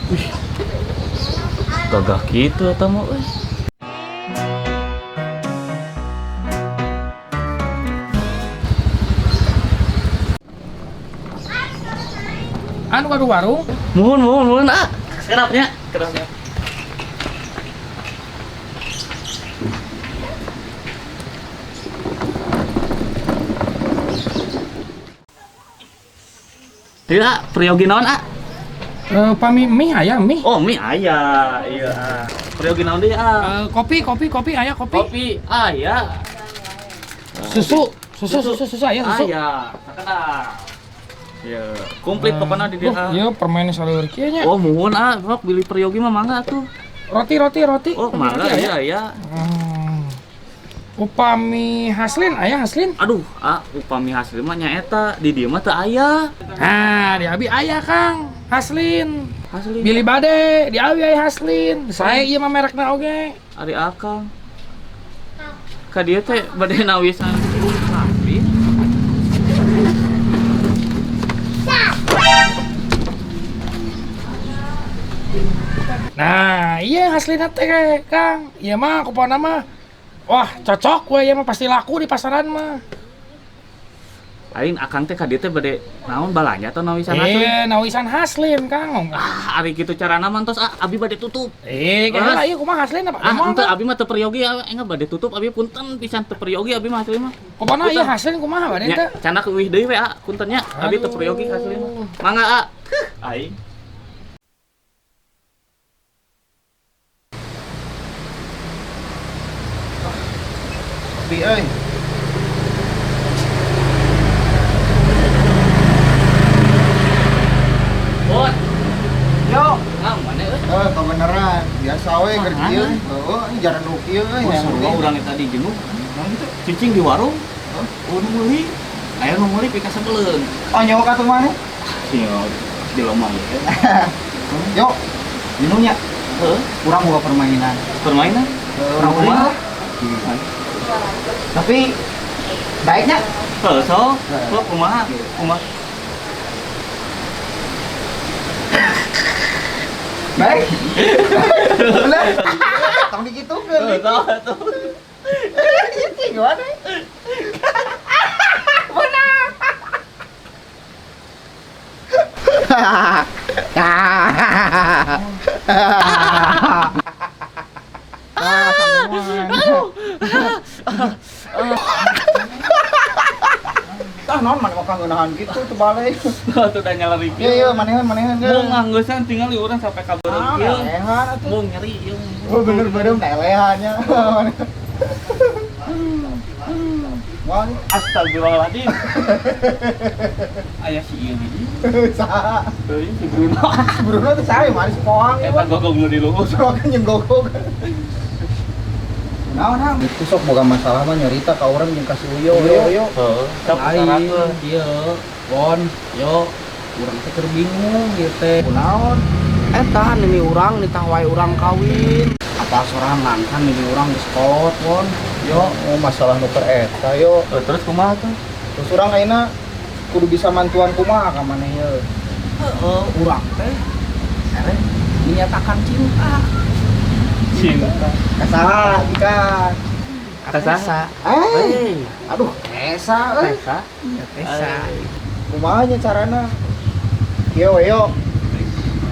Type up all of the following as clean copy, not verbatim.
Wih. Gagah kitu eta mah euy. Anu kadu warung. Muhun muhun muhun ah. Kerapnya, kerapnya. Tidak, priyogi naon ah? Pami mie aya mie. Oh, mie aya. Iya. Ah. Priyogi naon deui ah? Kopi kopi kopi aya kopi. Kopi aya. Susu susu susu susu aya susu. Aya. Sakedap. Iya, komplit pokoknya di dieu. Iya permen salur kieu nya. Oh, muhun ah, sok beli priyogi mah mangga atuh. Roti roti roti. Oh, mangga Roti iya iya. Upami Haslin aya Haslin. Aduh, ah upami Haslin mah nyaeta di dieu mah teu aya. Nah, di abi aya Kang, Haslin. Haslin. Billy bade, di abi aya Haslin. Sae ieu mah merekna oge. Ari akang. Ka dieu teh bade nawisan Haslin. Nah, iya Haslin teh Kang. Ieu mah kupona mah wah, cocok we ieu mah pasti laku di pasaran mah. Lain akang teh ka dieu teh bade naon balanja atau nawisan Haslin? Nawisan Haslin, Kang. Ah, ari kitu carana mah tos ah, abi bade tutup. Kayaknya lah ieu kumaha Haslin apa? Ah, henteu abi mah teu peryogi engga bade tutup abi punten pisan teu peryogi abi mah Haslin mah. Kumaha ieu Haslin kumaha bade teh? Cana keuih deui we ah, punten nya. Abi teu peryogi Haslin mah. Mangga ah. Aing. Kopi euy. Bot. Yo. Ah, mana euy? Kebeneran. Biasa we keur kieu. Heuh, ini jarang nu kieu euy. Oh, urang eta di jenuh. Naon kitu? Cicing di warung. Heuh, nu meuli. Aya nu meuli pikasebeleun. Oh, nyok atuh maneh? Sio di lomang teh. Yo. Jenuhnya. Heuh, urang boga permainan. Permainan? Urang kumaha? Tapi baiknya heuh sok, sok kumaha? Kumaha? Baik. Bener. Tong dikitukeun. Heuh, sok atuh. Ieu gimana? Benar. Ah, naon maneh mah ngeunahan kitu teu balik. Atuh da nyalari kieu. Iya, iya, manehan manehan ge. Mung ngangeusan tinggal di urang sampai ka beureum kieu. Elehan atuh. Mung nyeri ieu. Oh, bener beureum da elehannya. Wah, astagfirullahaladzim. Aya si ieu di dieu. Saha? Teuing si Bruno. Si Bruno teh saha mah si poang Eta gogog nu di luhur. Soalnya jeung gogog. Naon hang? Itu sok boga masalah mah nyerita ka urang jeung ka si Uyo. Yo. Heeh. Sok lain ieu. Bon, yo. Urang teh keur bingung ieu teh. Kunaon? Eta nini urang nitah wae urang kawin. Apa sorangan kan nini urang geus kolot, Bon. Yo, oh masalah nu keur eta yo. Terus kumaha tuh? Terus urang ayeuna kudu bisa mantuan kumaha ka maneh ieu? Heeh, urang teh erek menyatakan cinta. Cinta. Kasaha ikan. Kasaha. Eh. Aduh, Tesa euy. Tesa. Iya, Tesa. Kumaha nya carana? Kieu we yo.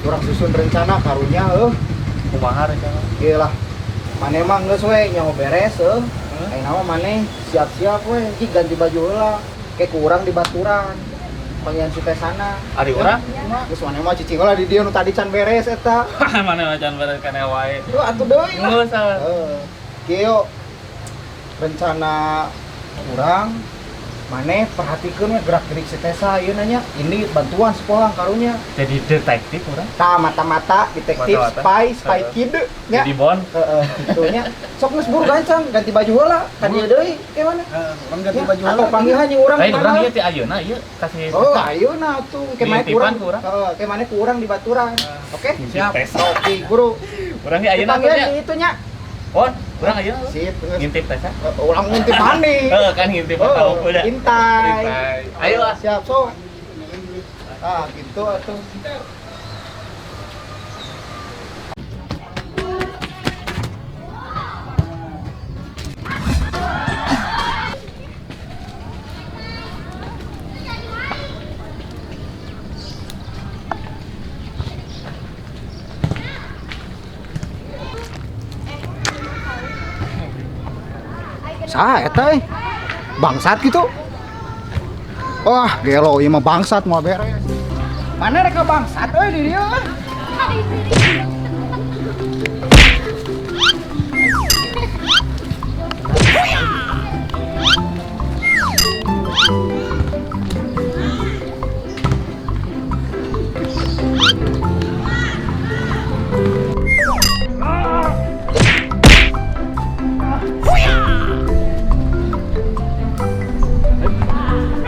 Urang susun rencana karunya heuh. Kumaha rencana? Ieu lah. Maneh mah geus we nyaho beres heuh. Ayeuna mah maneh siap-siap we jig ganti baju heula. Ke ku urang di baturan. Panggilan si Tesana. Ari urang? Geus maneh mah cicing heula di dieu nu tadi can beres eta. Maneh mah can beres kana wae. Lu atuh deui lah. Geus ah. Heeh. Kieu rencana urang maneh perhatikeun we gerak-gerik si Tesa ieu nanya. Ini bantuan sekolah karunya. Jadi detektif urang. Tah mata-mata detektif Mata-mata. spy spy kid nya. Jadi Bon. Heeh, kitu nya. Sok geus buru gancang ganti baju heula ka dieu deui ke mana? Heeh, urang ganti baju heula. Atau panggilan jeung urang Lain di urang mana? ieu teh ayeuna ieu kasih Oh, ayeuna atuh ke mana Diintipan kurang. ku urang. Heeh, ke mana kurang di baturan. Oke? Siap. Oke, guru. Urang ge ayeuna Panggilan atuh nya. di itu nya. Bon, urang ayeuna. Sip, geus. Ngintip Tesa. Ulang ngintip maneh. Heeh, kan ngintip Oh, tahu udah. intai. Intai. Ayo ah. Siap, so. Ah, gitu atuh. Saha eta eh? Bangsat gitu. Wah, gelo ieu mah bangsat moal beres. Mana rek bangsat euy di dieu?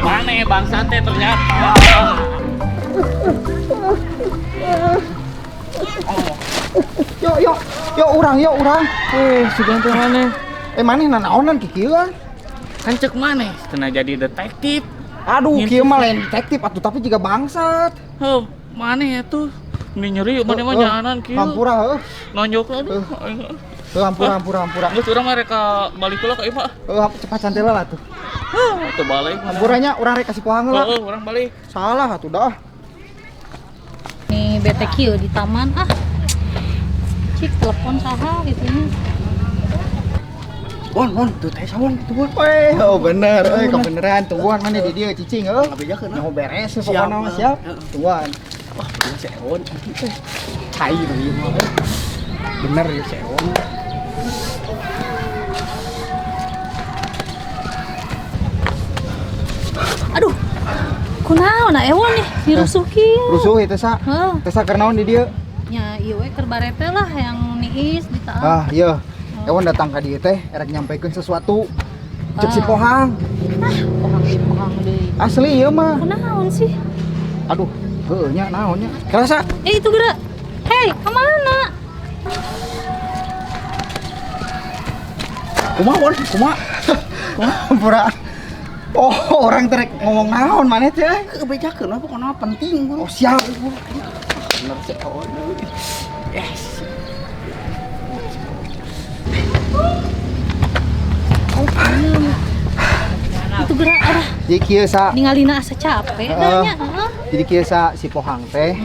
Mana bangsat teh ternyata. Yo yo yo urang yo urang. Sugan teh maneh. Maneh nanaonan kikieuan? Kan cek maneh cenah jadi detektif. Aduh, kieu mah lain detektif atuh tapi juga bangsat. Heuh, maneh atuh. Ini nyeri maneh mah jaanan kieu. Hampura heuh. Nonjok aduh. Heuh, hampura hampura hampura. Geus urang mah rek balik heula ka imah. Heuh, cepat cantel lah tuh. Heuh, teu balik. Hampuranya urang rek kasih pohang heula. Heeh, urang balik. Salah atuh dah. Nih bete kieu di taman ah. Cik telepon saha gitu nya. Won, won, tuh teh sawon tuh won. Weh, oh bener, euy kebeneran tungguan mana di dieu cicing heuh. Ngabejakeun. Nyaho beres pokona mah siap. Tungguan. Wah, bener si Ewon. Cair ieu mah. Bener ya si Ewon. Aduh. Kunaon na Ewon nih dirusuh kieu. Rusuh ieu teh sa. Heuh. Teh sa keur naon di dieu? Nya ieu we keur barete lah yang niis di taat. Ah, iya. Ewon datang ka dieu teh erek nyampaikan sesuatu. Cek si Pohang. Ah, Pohang deui, Pohang deui. Asli ieu mah. Kunaon sih? Aduh, heueuh nya naon nya. Kerasa. Itu geura. Hei, kemana? Kumaha won? Kumaha? Hampura. Oh, orang terek ngomong naon maneh teh? Kebejakeun lah pokona penting. Oh, siap. Bener si Ewon. Yes. Itu gerak arah. Jadi kieu sa. Ningalina asa capek dah nya. Heeh. Jadi kieu sa si Pohang teh.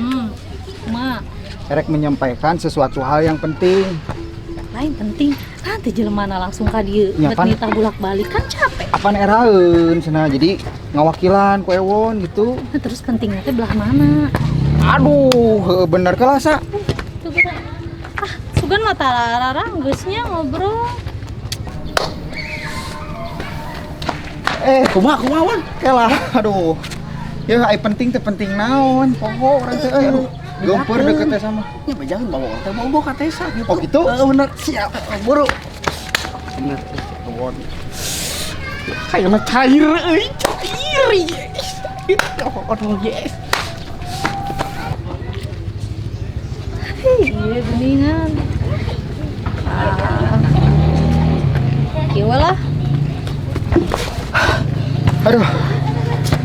Kumaha? Erek menyampaikan sesuatu hal yang penting. Lain penting. Nanti jelemana langsung ka dieu. Ya, Rek nitah bolak-balik kan capek. Apaan eraeun cenah. Jadi ngawakilan ku Ewon gitu. Nah, terus pentingnya teh belah mana? Aduh, heueuh bener kelah sa. Itu gerak. Ah, sugan mah tarararang geus nya ngobrol. Kumaha kumaha wan? Kelah, aduh. Ya ai penting teh penting naon? Poho urang teh euy aduh. Geumpeur deket teh sama. Nya bejakeun bawa teh bogo ka Tesa gitu. Oh gitu? Heeh bener. Siap. Buru. Bener Ewon. Kayaknya cair euy, cair. Yes. Oh, yes. Iya geningan. Kieu lah. Aduh.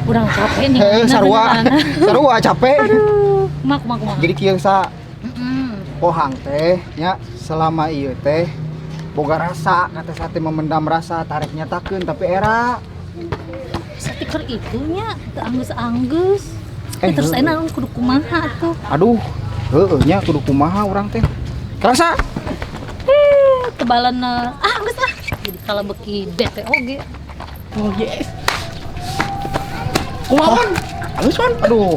Urang capek nih. Sarua. Sarua capek. Aduh, mak mak mak. Jadi kieu sa. Pohang teh nya selama ieu teh boga rasa, kata sate memendam rasa, tarik nyatakeun tapi era. Stiker itu nya teu anggeus-anggeus. Terus enak kudu kumaha tuh. Aduh, heueuh nya kudu kumaha urang teh. Kerasa? Tebalan ah geus ah. Jadi kalau beki bete oge. Oh yes. Kumaha wan? Alus wan. Aduh.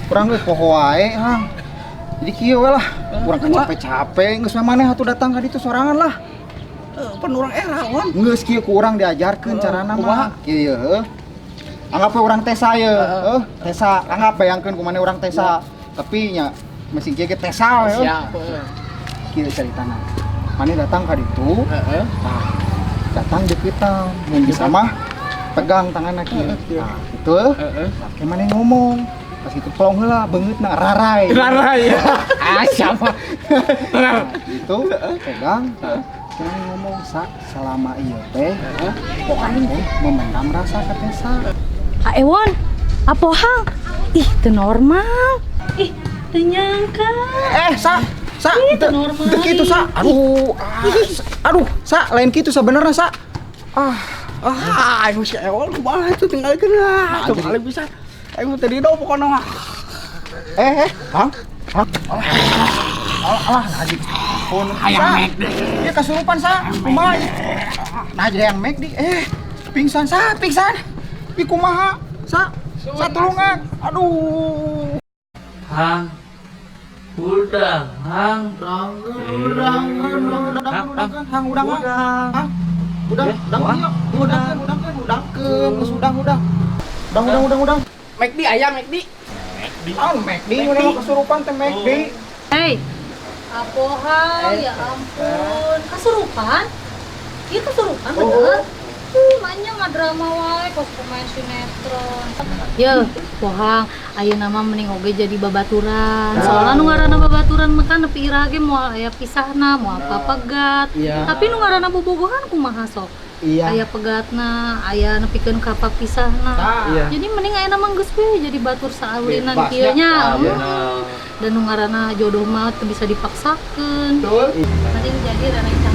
Urang geus poho wae, Hang. Jadi kieu we lah. Urang capek-capek geus maneh atuh datang ka ditu sorangan lah. Pan urang era wan. Geus kieu ku urang diajarkeun carana mah. Kieu ye heuh. Anggap we urang Tesa ye, heuh, Tesa. Anggap bayangkeun ku maneh urang Tesa. Tapi nya mesin kieu ge Tesa we. Siap. Kieu caritana. Maneh datang ka ditu. Heeh. Tah, datang deukeutan. Mun bisa mah pegang tanganna kieu. Nah, gitu. Heeh. Nah, maneh ngomong. Pas itu plong heula beungeutna rarai. Rarai. Ah, siapa? Nah, gitu, pegang. Nah, ngomong sa selama ieu teh pokoknya teh memendam rasa ka Tesa. Ah Ewon, apohang? Ih, teu normal. Ih, teu nyangka. Sa, sa, Ih, teu normal. Teu kitu sa. Aduh, aduh, sa, lain kitu sabenerna sa. Ah, ayo si Ewon kumaha itu tinggalkeun lah. Nah, Coba kali bisa. Ayo tadi do pokona mah. Hang, hang. Alah, alah, alah, lagi. Ampun. Hayang Sa. McD. Ieu kasurupan sa. Kumaha? Nah, jadi hayang McD. Pingsan sa, pingsan. Ih, kumaha? Sa, sa tulungan. Aduh. Hang. Hudang, hang. Udang, udang, udang, udang, hang, udang, Hudang. hang. Udang, udang, wah. udang, udang, udang, geus udang, udang. Udang, udang, udang, udang. McD aya McD. Ah, McD, udah kesurupan teh McD. Hei, apohang, ya ampun, kesurupan? Iya kesurupan bener. Maknya ngadrama wae kos pemain sinetron. Ye, pohang, ayeuna mah mending oge jadi babaturan. Soalnya nu ngaranna babaturan mah kan nepi iraha ge moal aya pisahna, moal papegat. Iya. Tapi nu ngaranna bobogohan kumaha sok? Iya. Aya pegatna, aya nepikeun ka papisahna. Iya. Jadi mending ayeuna mah geus we jadi batur saulinan Bebas, kieu nya. ya. Dan nu ngaranna jodoh mah teu bisa dipaksakeun. Betul. Mending jadi rencang.